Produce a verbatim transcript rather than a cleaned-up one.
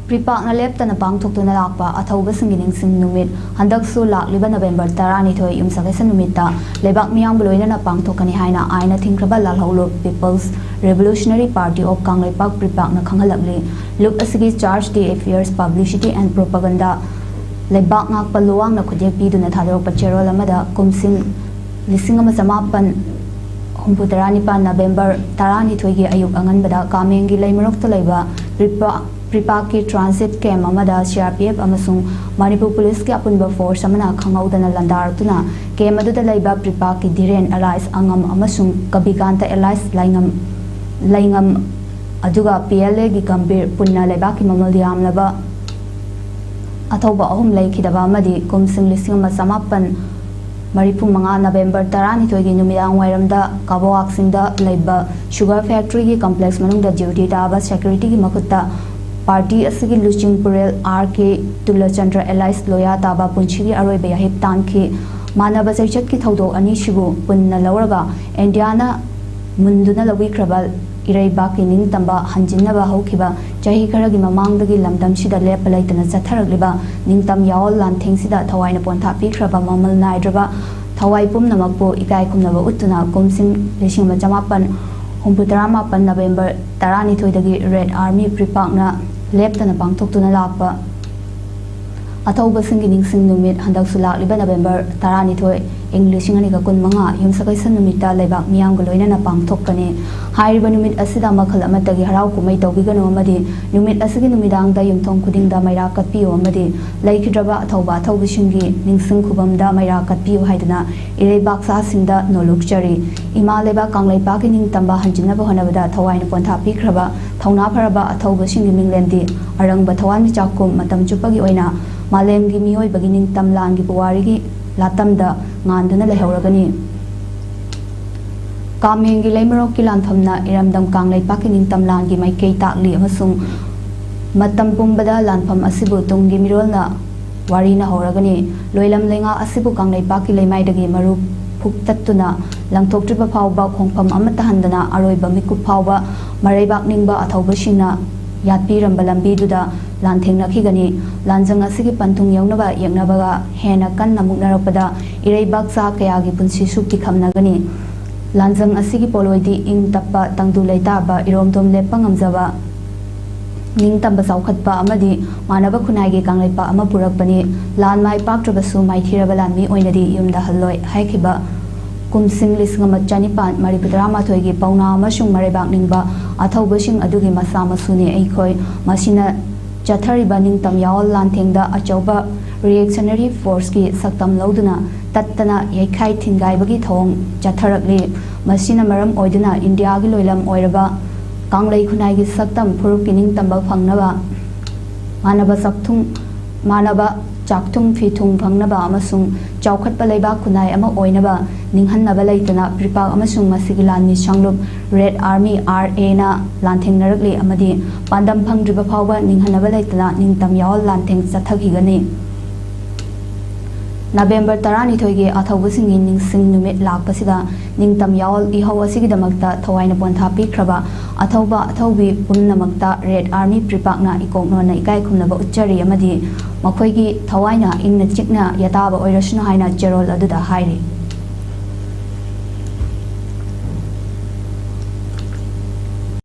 ꯄ꯭ꯔꯤꯄꯥꯛꯅ ꯂꯦꯞꯇꯅ ꯄꯥꯡꯊꯣꯛꯇꯨꯅ ꯂꯥꯛꯄ ꯑꯊꯧꯕꯁꯤꯡꯒꯤ ꯅꯤꯡꯁꯤꯡ ꯅꯨꯃꯤꯠ ꯍꯟꯗꯛꯁꯨ ꯂꯥꯛꯂꯤꯕ ꯅꯕꯦꯝꯕꯔ ꯇꯔꯥꯅꯤꯊꯣꯏ ꯌꯨꯝꯁꯀꯩꯁ ꯅꯨꯃꯤꯠꯇ ꯂꯩꯕꯥꯛ ꯃꯤꯌꯥꯝꯒ ꯂꯣꯏꯅꯅ ꯄꯥꯡꯊꯣꯛꯀꯅꯤ ꯍꯥꯏꯅ ꯑꯥꯏꯟꯅ ꯊꯤꯡꯈ꯭ꯔꯕ ꯂꯥꯜꯍꯧꯂꯨꯞ People's Revolutionary Party of Kangleipak ꯄ꯭ꯔꯤꯄꯥꯛꯅ ꯈꯪꯍꯜꯂꯛꯂꯤ꯫ ꯂꯨꯞ ꯑꯁꯤꯒꯤ Charge d'Affaires, Publicity and Propaganda ꯂꯩꯕꯥꯛ ꯉꯥꯛꯄ ꯂꯨꯋꯥꯡꯅ ꯈꯨꯠꯌꯦꯛ ꯄꯤꯗꯨꯅ ꯊꯥꯗꯣꯔꯛꯄ ꯆꯦꯔꯣꯜ ꯑꯃꯗ ꯀꯨꯝꯁꯤꯡ ꯂꯤꯁꯤꯡ ꯑꯃ ꯆꯃꯥꯄꯟ ꯍꯨꯝꯐꯨꯇꯔꯥ ꯅꯤꯄꯥꯟ ꯅꯕꯦꯝꯕꯔ ꯇꯔꯥꯅꯤꯊꯣꯏꯒꯤ ꯑꯌꯨꯛ ꯑꯉꯟꯕꯗ ꯀꯥꯃꯦꯡꯒꯤ ꯂꯩꯃꯔꯣꯛꯇ ꯂꯩꯕ ꯄ꯭ꯔꯤꯄꯥꯛ ꯄ꯭ꯔꯤꯄꯥꯛꯀꯤ transit camp ꯑꯃꯗ C R P F ꯑꯃꯁꯨꯡ ꯃꯅꯤꯄꯨꯔ ꯄꯨꯂꯤꯁꯀꯤ ꯑꯄꯨꯟꯕ force ꯑꯃꯅ ꯈꯪꯍꯧꯗꯅ ꯂꯥꯟꯗꯥꯔꯛꯇꯨꯅ camp ꯑꯗꯨꯗ ꯂꯩꯕ ꯄ꯭ꯔꯤꯄꯥꯛꯀꯤ ꯙꯤꯔꯦꯟ alias ꯑꯉꯝ ꯑꯃꯁꯨꯡ ꯀꯕꯤꯀꯥꯟꯇ alias ꯂꯩꯉꯝ ꯂꯩꯉꯝ ꯑꯗꯨꯒ P L Aꯒꯤ ꯒꯝꯚꯤꯔ ꯄꯨꯟꯅ ꯂꯩꯕꯥꯛꯀꯤ ꯃꯃꯜ ꯌꯥꯝꯂꯕ ꯑꯊꯧꯕ ꯑꯍꯨꯝ ꯂꯩꯈꯤꯗꯕ ꯑꯃꯗꯤ ꯀꯨꯝꯁꯤꯡ ꯂꯤꯁꯤꯡ ꯑꯃ ꯆꯃꯥꯄꯟ ꯃꯔꯤꯐꯨ ꯃꯉꯥ ꯅꯕꯦꯝꯕꯔ ꯇꯔꯥꯅꯤꯊꯣꯏꯒꯤ ꯅꯨꯃꯤꯗꯥꯡ ꯋꯥꯏꯔꯝꯗ ꯀꯥꯕꯣꯋꯥꯛꯁꯤꯡꯗ ꯂꯩꯕ sugar factoryꯒꯤ complex ꯃꯅꯨꯡꯗ duty ꯇꯥꯕ securityꯒꯤ ꯃꯈꯨꯠꯇ party ꯑꯁꯤꯒꯤ ꯂꯨꯆꯤꯡ ꯄꯨꯔꯦꯜ R K ꯇꯨꯂꯆꯟꯗ꯭ꯔ alias ꯂꯣꯌꯥ ꯇꯥꯕ ꯄꯨꯟꯁꯤꯒꯤ ꯑꯔꯣꯏꯕ ꯌꯥꯍꯤꯞ ꯇꯥꯟꯈꯤ꯫ ꯃꯥꯟꯅꯕ ꯆꯩꯆꯠꯀꯤ ꯊꯧꯗꯣꯛ ꯑꯅꯤꯁꯤꯕꯨ ꯄꯨꯟꯅ ꯂꯧꯔꯒ Indiaꯅ ꯃꯨꯟꯗꯨꯅ ꯂꯧꯕꯤꯈ꯭ꯔꯕ ꯏꯔꯩꯕꯥꯛꯀꯤ ꯅꯤꯡꯇꯝꯕ ꯍꯟꯖꯤꯟꯅꯕ ꯍꯧꯈꯤꯕ ꯆꯍꯤ ꯈꯔꯒꯤ ꯃꯃꯥꯡꯗꯒꯤ ꯂꯝꯗꯝꯁꯤꯗ ꯂꯦꯞꯄ ꯂꯩꯇꯅ ꯆꯠꯊꯔꯛꯂꯤꯕ ꯅꯤꯡꯇꯝ ꯌꯥꯑꯣꯜ ꯂꯥꯟꯊꯦꯡꯁꯤꯗ ꯊꯋꯥꯏꯅ ꯄꯣꯟꯊꯥ ꯄꯤꯈ꯭ꯔꯕ ꯃꯃꯜ ꯅꯥꯏꯗ꯭ꯔꯕ ꯊꯋꯥꯏ ꯄꯨꯝꯅꯃꯛꯄꯨ ꯏꯀꯥꯏ ꯈꯨꯝꯅꯕ ꯎꯠꯇꯨꯅ ꯀꯨꯝꯁꯤꯡ ꯂꯤꯁꯤꯡ ꯑꯃ ꯆꯃꯥꯄꯟ ꯍꯨꯝꯐꯨꯇꯔꯥ ꯃꯥꯄꯟ ꯅꯕꯦꯝꯕꯔ ꯇꯔꯥꯅꯤꯊꯣꯏꯗꯒꯤ Red Army ꯄ꯭ꯔꯤꯄꯥꯛꯅ ꯂꯦꯞꯇꯅ ꯄꯥꯡꯊꯣꯛꯇꯨꯅ ꯂꯥꯛꯄ ꯑꯊꯧꯕꯁꯤꯡꯒꯤ ꯅꯤꯡꯁꯤꯡ ꯅꯨꯃꯤꯠ ꯍꯟꯗꯛꯁꯨ ꯂꯥꯛꯂꯤꯕ ꯅꯕꯦꯝꯕꯔ ꯇꯔꯥꯅꯤꯊꯣꯏ, ꯏꯪ ꯂꯤꯁꯤꯡ ꯑꯅꯤꯒ ꯀꯨꯟꯃꯉꯥ ꯌꯨꯝꯁꯀꯩꯁ ꯅꯨꯃꯤꯠꯇ ꯂꯩꯕꯥꯛ ꯃꯤꯌꯥꯝꯒ ꯂꯣꯏꯅꯅ ꯄꯥꯡꯊꯣꯛꯀꯅꯤ꯫ ꯍꯥꯏꯔꯤꯕ ꯅꯨꯃꯤꯠ ꯑꯁꯤꯗ ꯃꯈꯜ ꯑꯃꯠꯇꯒꯤ ꯍꯔꯥꯎ ꯀꯨꯝꯍꯩ ꯇꯧꯕꯤꯒꯅꯨ ꯑꯃꯗꯤ ꯅꯨꯃꯤꯠ ꯑꯁꯤꯒꯤ ꯅꯨꯃꯤꯗꯥꯡꯗ ꯌꯨꯝꯊꯣꯡ ꯈꯨꯗꯤꯡꯗ ꯃꯩꯔꯥ ꯀꯠꯄꯤꯌꯨ ꯑꯃꯗꯤ ꯂꯩꯈꯤꯗ꯭ꯔꯕ ꯑꯊꯧꯕ ꯑꯊꯧꯕꯤꯁꯤꯡꯒꯤ ꯅꯤꯡꯁꯤꯡ ꯈꯨꯕꯝꯗ ꯃꯩꯔꯥ ꯀꯠꯄꯤꯌꯨ ꯍꯥꯏꯗꯨꯅ ꯏꯔꯩꯕꯥꯛ ꯁꯥꯁꯤꯡꯗ ꯅꯣꯜꯂꯨꯛꯆꯔꯤ꯫ ꯏꯃꯥ ꯂꯩꯕꯥꯛ ꯀꯪꯂꯩꯄꯥꯛꯀꯤ ꯅꯤꯡꯇꯝꯕ ꯍꯟꯖꯤꯟꯅꯕ ꯍꯣꯠꯅꯕꯗ ꯊꯋꯥꯏꯅ ꯄꯣꯟꯊꯥ ꯄꯤꯈ꯭ꯔꯕ ꯊꯧꯅꯥ ꯐꯔꯕ ꯑꯊꯧꯕꯁꯤꯡꯒꯤ ꯃꯤꯡꯂꯦꯟꯗꯤ ꯑꯔꯪꯕ ꯊꯋꯥꯟꯃꯤꯆꯥꯛꯀꯨꯝ ꯃꯇꯝ ꯆꯨꯞꯄꯒꯤ ꯑꯣꯏꯅ ꯃꯥꯂꯦꯝꯒꯤ ꯃꯤꯑꯣꯏꯕꯒꯤ ꯅꯤꯡꯇꯝ ꯂꯥꯟꯒꯤ ꯄꯨꯋꯥꯔꯤꯒꯤ ꯂꯥꯇꯝꯗ ꯉꯥꯟꯗꯨꯅ ꯂꯩꯍꯧꯔꯒꯅꯤ꯫ ꯀꯥꯃꯦꯡꯒꯤ ꯂꯩꯃꯔꯣꯛꯀꯤ ꯂꯥꯟꯐꯝꯅ ꯏꯔꯝꯗꯝ ꯀꯪꯂꯩꯄꯥꯛꯀꯤ ꯅꯤꯡꯇꯝ ꯂꯥꯟꯒꯤ ꯃꯥꯏꯀꯩ ꯇꯥꯛꯂꯤ ꯑꯃꯁꯨꯡ ꯃꯇꯝ ꯄꯨꯝꯕꯗ ꯂꯥꯟꯐꯝ ꯑꯁꯤꯕꯨ ꯇꯨꯡꯒꯤ ꯃꯤꯔꯣꯜꯅ ꯋꯥꯔꯤꯅ ꯍꯧꯔꯒꯅꯤ꯫ ꯂꯣꯏꯂꯝ ꯂꯩꯉꯥꯛ ꯑꯁꯤꯕꯨ ꯀꯪꯂꯩꯄꯥꯛꯀꯤ ꯂꯩꯃꯥꯏꯗꯒꯤ ꯃꯔꯨ ꯐꯨꯛꯇꯠꯇꯨꯅ ꯂꯪꯊꯣꯛꯇ꯭ꯔꯤꯕ ꯐꯥꯎꯕ ꯈꯣꯡꯐꯝ ꯑꯃꯠꯇ ꯍꯟꯗꯅ ꯑꯔꯣꯏꯕ ꯃꯤꯀꯨꯞ ꯐꯥꯎꯕ ꯃꯔꯩꯕꯥꯛ ꯅꯤꯡꯕ ꯑꯊꯧꯕꯁꯤꯡꯅ ꯌꯥꯠꯄꯤꯔꯝꯕ ꯂꯝꯕꯤꯗꯨꯗ ꯂꯥꯟꯊꯦꯡꯅꯈꯤꯒꯅꯤ꯫ ꯂꯥꯟꯖꯪ ꯑꯁꯤꯒꯤ ꯄꯟꯊꯨꯡ ꯌꯧꯅꯕ ꯌꯦꯛꯅꯕꯒ ꯍꯦꯟꯅ ꯀꯟꯅ ꯃꯨꯛꯅꯔꯛꯄꯗ ꯏꯔꯩꯕꯥꯛꯆꯥ ꯀꯌꯥꯒꯤ ꯄꯨꯟꯁꯤꯁꯨ ꯀꯤꯈꯝꯅꯒꯅꯤ꯫ ꯂꯥꯟꯖꯪ ꯑꯁꯤꯒꯤ ꯄꯣꯠꯂꯣꯏꯗꯤ ꯏꯪ ꯇꯞꯄ, ꯇꯪꯗꯨ ꯂꯩꯇꯥꯕ, ꯏꯔꯣꯝꯗꯣꯝ ꯂꯦꯞꯄ ꯉꯝꯖꯕ, ꯅꯤꯡꯇꯝꯕ ꯆꯥꯎꯈꯠꯄ ꯑꯃꯗꯤ ꯃꯥꯟꯅꯕ ꯈꯨꯟꯅꯥꯏꯒꯤ ꯀꯪꯂꯩꯄꯥꯛ ꯑꯃ ꯄꯨꯔꯛꯄꯅꯤ꯫ ꯂꯥꯟ ꯃꯥꯏ ꯄꯥꯛꯇ꯭ꯔꯕꯁꯨ ꯃꯥꯏꯊꯤꯔꯕ ꯂꯥꯟꯃꯤ ꯑꯣꯏꯅꯗꯤ ꯌꯨꯝꯗ ꯍꯜꯂꯣꯏ ꯍꯥꯏꯈꯤꯕ ꯀꯨꯝꯁꯤꯡ ꯂꯤꯁꯤꯡ ꯑꯃ ꯆꯅꯤꯄꯥꯟ ꯃꯔꯤꯐꯨ ꯇꯔꯥꯃꯥꯊꯣꯏꯒꯤ ꯄꯥꯎꯅꯥ ꯑꯃꯁꯨꯡ ꯃꯔꯩꯕꯥꯛ ꯅꯤꯡꯕ ꯑꯊꯧꯕꯁꯤꯡ ꯑꯗꯨꯒꯤ ꯃꯆꯥ ꯃꯁꯨꯅꯤ ꯑꯩꯈꯣꯏ꯫ ꯃꯁꯤꯅ ꯆꯠꯊꯔꯤꯕ ꯅꯤꯡꯇꯝ ꯌꯥꯑꯣꯜ ꯂꯥꯟꯊꯦꯡꯗ ꯑꯆꯧꯕ reactionary forceꯀꯤ ꯁꯛꯇꯝ ꯂꯧꯗꯨꯅ ꯇꯠꯇꯅ ꯌꯩꯈꯥꯏ ꯊꯤꯟꯒꯥꯏꯕꯒꯤ ꯊꯧꯑꯣꯡ ꯆꯠꯊꯔꯛꯂꯤ꯫ ꯃꯁꯤꯅ ꯃꯔꯝ ꯑꯣꯏꯗꯨꯅ ꯏꯟꯗꯤꯌꯥꯒꯤ ꯂꯣꯏꯂꯝ ꯑꯣꯏꯔꯕ ꯀꯪꯂꯩ ꯈꯨꯟꯅꯥꯏꯒꯤ ꯁꯛꯇꯝ ꯐꯨꯔꯨꯞꯀꯤ ꯅꯤꯡꯇꯝꯕ ꯐꯪꯅꯕ, ꯃꯥꯟꯅꯕ ꯆꯥꯛꯊꯨꯡ, ꯃꯥꯟꯅꯕ ꯆꯥꯛꯊꯨꯡ ꯐꯤꯊꯨꯡ ꯐꯪꯅꯕ ꯑꯃꯁꯨꯡ ꯆꯥꯎꯈꯠꯄ ꯂꯩꯕꯥꯛ ꯈꯨꯟꯅꯥꯏ ꯑꯃ ꯑꯣꯏꯅꯕ ꯅꯤꯡꯍꯟꯅꯕ ꯂꯩꯇꯅ ꯄ꯭ꯔꯤꯄꯥꯛ ꯑꯃꯁꯨꯡ ꯃꯁꯤꯒꯤ ꯂꯥꯟꯃꯤ ꯁꯥꯡꯂꯨꯞ Red Army, RAꯅ ꯂꯥꯟꯊꯦꯡꯅꯔꯛꯂꯤ ꯑꯃꯗꯤ ꯄꯥꯟꯗꯝ ꯐꯪꯗ꯭ꯔꯤꯕ ꯐꯥꯎꯕ ꯅꯤꯡꯍꯟꯅꯕ ꯂꯩꯇꯅ ꯅꯤꯡꯇꯝ ꯌꯥꯑꯣꯜ ꯂꯥꯟꯊꯦꯡ ꯆꯠꯊꯈꯤꯒꯅꯤ꯫ ꯅꯕꯦꯝꯕꯔ ꯇꯔꯥꯅꯤꯊꯣꯏꯒꯤ ꯑꯊꯧꯕꯁꯤꯡꯒꯤ ꯅꯤꯡꯁꯤꯡ ꯅꯨꯃꯤꯠ ꯂꯥꯛꯄꯁꯤꯗ ꯅꯤꯡꯇꯝ ꯌꯥꯑꯣꯜ ꯏꯍꯧ ꯑꯁꯤꯒꯤꯗꯃꯛꯇ ꯊꯋꯥꯏꯅ ꯄꯣꯟꯊꯥ ꯄꯤꯈ꯭ꯔꯕ ꯑꯊꯧꯕ ꯑꯊꯧꯕꯤ ꯄꯨꯝꯅꯃꯛꯇ Red Army ꯄ꯭ꯔꯤꯄꯥꯛꯅ ꯏꯀꯣꯛ ꯅꯣꯟꯅ ꯏꯀꯥꯏ ꯈꯨꯝꯅꯕ ꯎꯠꯆꯔꯤ ꯑꯃꯗꯤ ꯃꯈꯣꯏꯒꯤ ꯊꯋꯥꯏꯅ ꯏꯪꯅ ꯆꯤꯛꯅ ꯌꯥꯇꯥꯕ ꯑꯣꯏꯔꯁꯅꯨ ꯍꯥꯏꯅ ꯆꯦꯔꯣꯜ ꯑꯗꯨꯗ ꯍꯥꯏꯔꯤ꯫